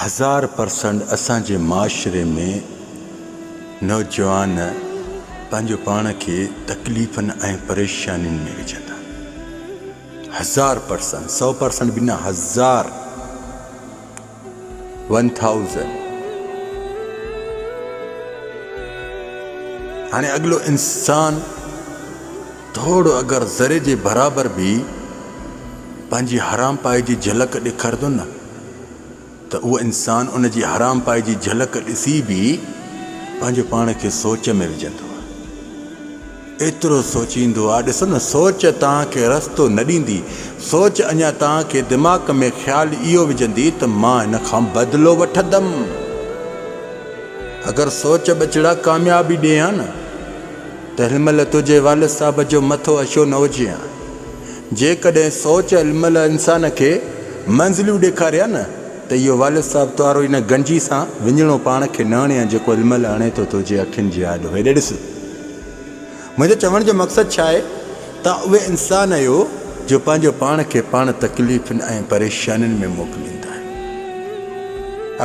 1000% اسان جي معاشري ۾ نوجوان پنهنجو پاڻ کي تڪليفن ۽ پريشانين ۾ وجهندا. 1000% 100% به نه هزار ون ٿائوزنڊ. هاڻي اڳلو انسان ٿورو اگر ذري جي برابر به پنهنجي حرامپائي جي جهلڪ ڏيکاريندو نه ته اهو انسان ان جي حرامپائي جي جهلڪ ڏسي به پنهنجو پاڻ کي سوچ ۾ وجهندو آهي. ايترو سوچيندو آهي. ڏسو نه سوچ توهان کي رستو نه ڏيندي. سوچ اڃا توهان کي دماغ ۾ خيال اهو وجهندي ته مان هن کان بدلو وٺندم. اگر سوچ ٻچڙا ڪاميابي ڏي ها نه. ته هن مهل تنهنجي والد صاحب جو مٿو اشو نه هجي ها. جيڪڏهن سوچ هن مهل انسان کي منزليون ڏيکاري ها نه ته اهو والد صاحب توهارو ان گنجي سان وڃڻو پاڻ کي نه هڻي ها جيڪو هن مهل هڻي ٿو تنهنجي اکين جي آڏو. هيڏي ڏس. منهنجو چوڻ جو مقصد ڇا آهي؟ توهان اهي انسان آهيو جو پنهنجو پاڻ کي پاڻ تڪليفن ۽ پريشانين ۾ موڪليندا آهيو.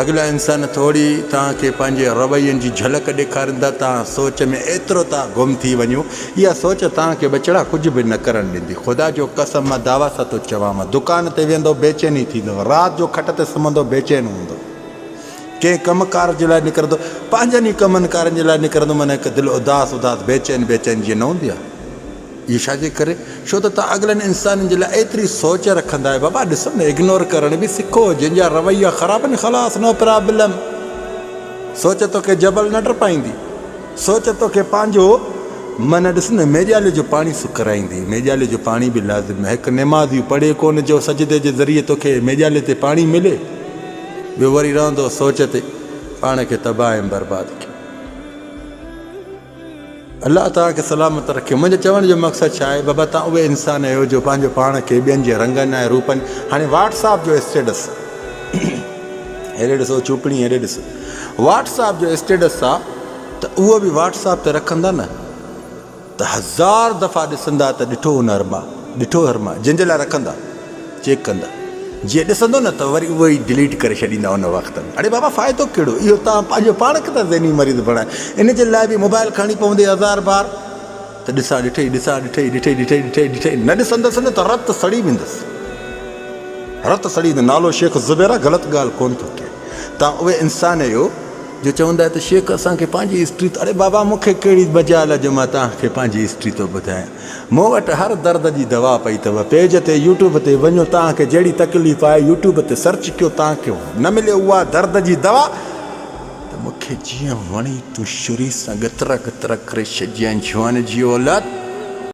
اڳلا انسان ٿوري توهان کي پنهنجي روين جي جهلڪ ڏيکاريندا، توهان سوچ ۾ ايترو ٿا گم ٿي وڃو، اها سوچ توهان کي ٻچڙا ڪجهه به نه ڪرڻ ڏيندي. خدا جو قسم مان دعويٰ سان ٿو چوانو، دڪان تي ويهندو بيچيني ٿيندو، رات جو کٽ تي سمهندو بيچين هوندو، ڪنهن ڪم ڪار جي لاء نڪرندو، پنهنجن ئي ڪمن ڪارن جي لاء نڪرندو معنيٰ هڪ دل اداس اداس بيچين بيچين جيئن نه هوندي آهي. اهو ڇا جي ڪري؟ ڇو ته توهان اڳلن انسانن جي لاء ايتري سوچ رکندا آهيو. بابا ڏسو نه اگنور ڪرڻ به سکو. جن جا رويا خراب آهن خلاص نو پرابلم. سوچ توکي جبل نه ٽپائيندي. سوچ توکي پنهنجو من ڏس نه ميڄالي جو پاڻي سڪرائيندي. ميڄالي جو پاڻي به لازم آهي. هڪ نمازي پڙهي ڪونه جو سجدي جي ذريعي توکي ميڄالي تي پاڻي ملي. ٻيو وري رهندو سوچ تي پاڻ کي تباهه ۽ برباد ڪيو. الله توهان کي سلامت رکي. منهنجي چوڻ جو مقصد ڇا آهي بابا توهان اهي انسان آهيو جو پنهنجو پاڻ کي ٻين جي رنگن ۽ روپن هاڻي واٽس آپ جو اسٽيٽس هيڏي ڏسو چوپڻي هيڏي ڏس واٽس آپ جو اسٽيٽس آ ته اهو به واٽس آپ تي رکندا نه ته هزار دفعا ڏسندا ته ڏٺو هن هرما ڏٺو هرما جنهن جي لاء رکندا چيڪ ڪندا جيئن ڏسندو نه ته وري اهو ئي ڊليٽ ڪري ڇڏيندا ان وقت ۾ اڙي بابا فائدو ڪهڙو اهو توهان پنهنجو پاڻ کي ٿا ذهني مريض بڻايو ان جي لاء به موبائل کڻڻي پوندي هزار بار ته ڏسان ڏٺئي ڏسان ڏٺئي ڏٺئي ڏٺئي ڏٺئي ڏٺئي نه ڏسندس نه ته رت سڙي ويندس رت سڙي ويندس نالو شيخ زبير آ غلط ڳالهه ڪونه ٿو ڪيان توهان اهي انسان آهيو جو چوندا آهيو ته شيخ اسان کي پنهنجي هسٽري اڙي بابا مون کي ڪهڙي مجال آ جو مان توهان کي پنهنجي هسٽري ٿو ٻڌايان مون وٽ هر درد جي دوا پئي اٿو. پيج تي يوٽيوب تي وڃو توهان کي جهڙي تڪليف آهي يوٽيوب تي سرچ ڪيو توهان کي نه ملي اها درد جي دوا ته مون کي جيئن وڻي تون شري سان ڳترا ڳترا ڪري ڇڏجانء جوان جي اولاد.